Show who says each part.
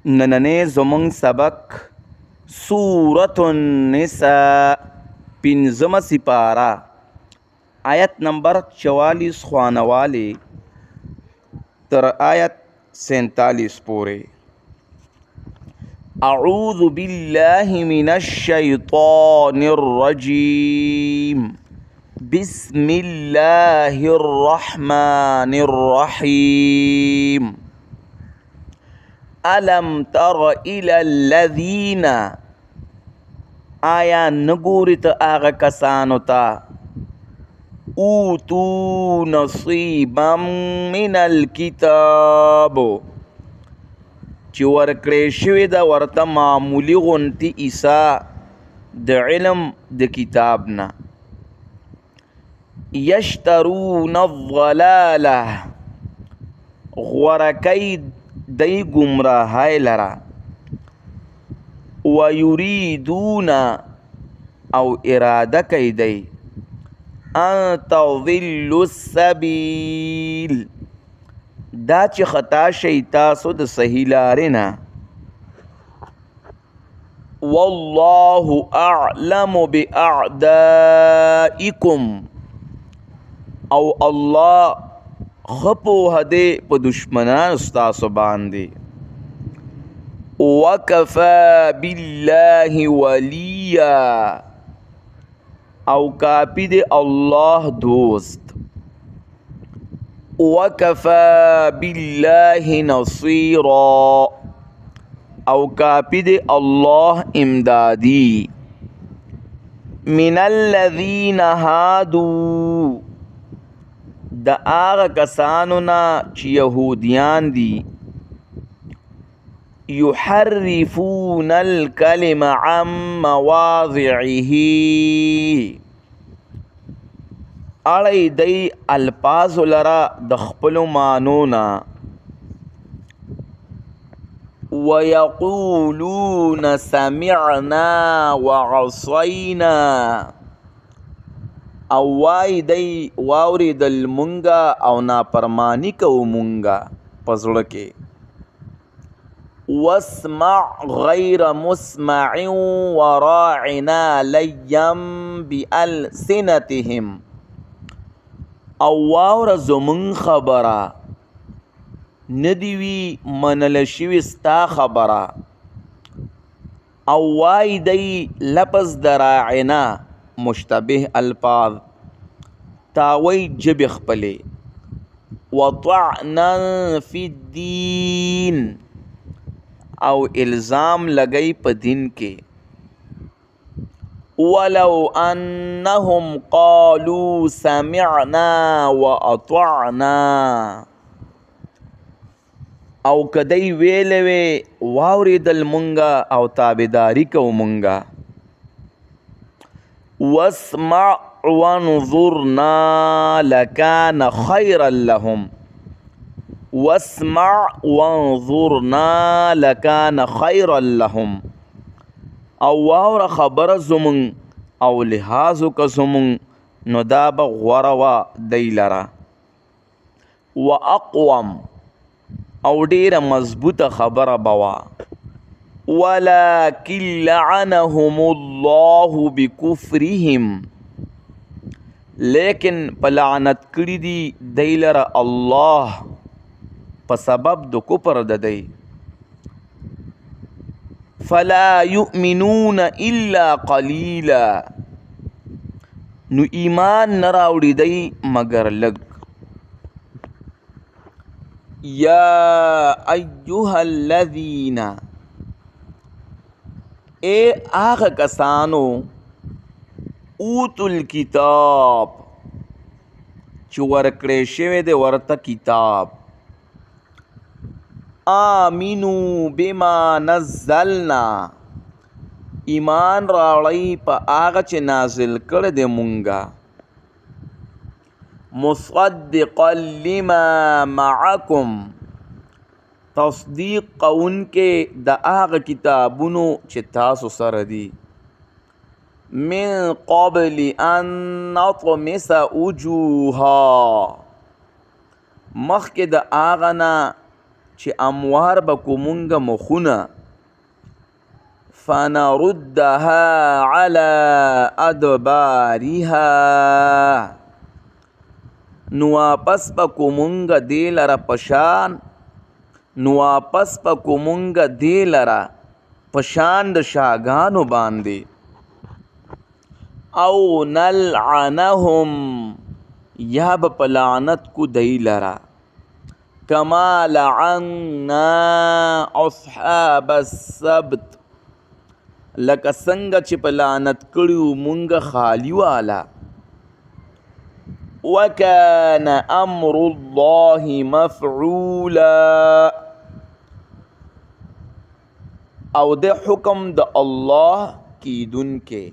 Speaker 1: نننې زمونږ سبق سورة النساء، پنځمه سپاره، آیت نمبر 44 خوانوالی تر آیت 47 پورې. اعوذ بالله من الشیطان الرجیم، بسم الله الرحمن الرحیم. الم تر الى الذین، آیا نګوري ته هغه کسانو ته، اوتو نصیبا من الکتاب، چې ورکړې شوې ده ورته معمولي غونتي عیسی د علم د کتاب نه. یشترون الضلاله، غوره کوي دی ګمراهۍ لره، ویریدون، او اراده کوي دی، ان تضلوا السبیل، دا چې خطا شئ تاسو د صحیح لارې نه. والله اعلم باعدائکم، او الله ښه پوهه دی په دشمنانو ستاسو باندې. وکفا بالله ولیا، او کافي دی الله دوست. وکفا بالله نصیرا، او کافي دی الله امدادي. من الذین هادو، د هغه کسانو نه چې یهودیان دي، یحرفون الکلم عن مواضعه، اړی دی الفاظ لره د خپلو معنو نه. ویقولون سمعنا وعصینا، او وای دی واورېدل مونږه او نافرماني کوو مونږه په زړه کې. واسمع غیر مسمع وراعنا لیا بألسنتهم، او واوره زمونږ خبره، نه دي وي منل شوې ستا خبره. او وای دی لفظ د راعنا مشتبه الفاظ، تاوی ژبې خپلې. وطعنا فی الدین، او الزام لګی په دین کې. ولو انهم قالوا سمعنا واطعنا، او که دی ویلی وی واورېدل مونږه او تابعداري کوو مونږه. واسمع وانظرنا لکان خیرا لهم، واسمع وانظرنا لکان خیرا لهم، او واوره خبره زمونږ او لحاظ وکړه زمونږ، نو دا به غوره وه دی لره. واقوم، او ډېره مضبوطه خبره به وه. ولكن لعنهم الله بكفرهم، لیکن په لعنت کړي دي دی لره الله په سبب د کفر د دی. فلا یؤمنون الا قلیلا، نو ایمان نه راوړي دی مګر لږ. یا ایها الذین، اے هغه کسانو، اوتو الکتاب، چې ورکړی شوی دی ورته کتاب، آمینو بما نزلنا، ایمان راوړئ په هغه چې نازل کړی دی مونږه، مصدقا لما معکم، تصدیق کوونکی د هغه کتابونو چې تاسو سره دي، من قبل ان نطمس وجوها، مخکې د هغه نه چې اموار به کو مونږه مخونه، فنردها علی ادبارها، نو واپس به کو مونږه دې لره پشان، نو واپس به کو مونږه دې لره پشان د شاګانو باندې، او نلعنهم، یا به په لعنت کو دی لره، کما لعنا اصحاب السبت، لکه څنګه چې په لعنت کړي وو مونږه خالی والا. وکان امر الله مفعولا، او د حکم د الله کیدونکې.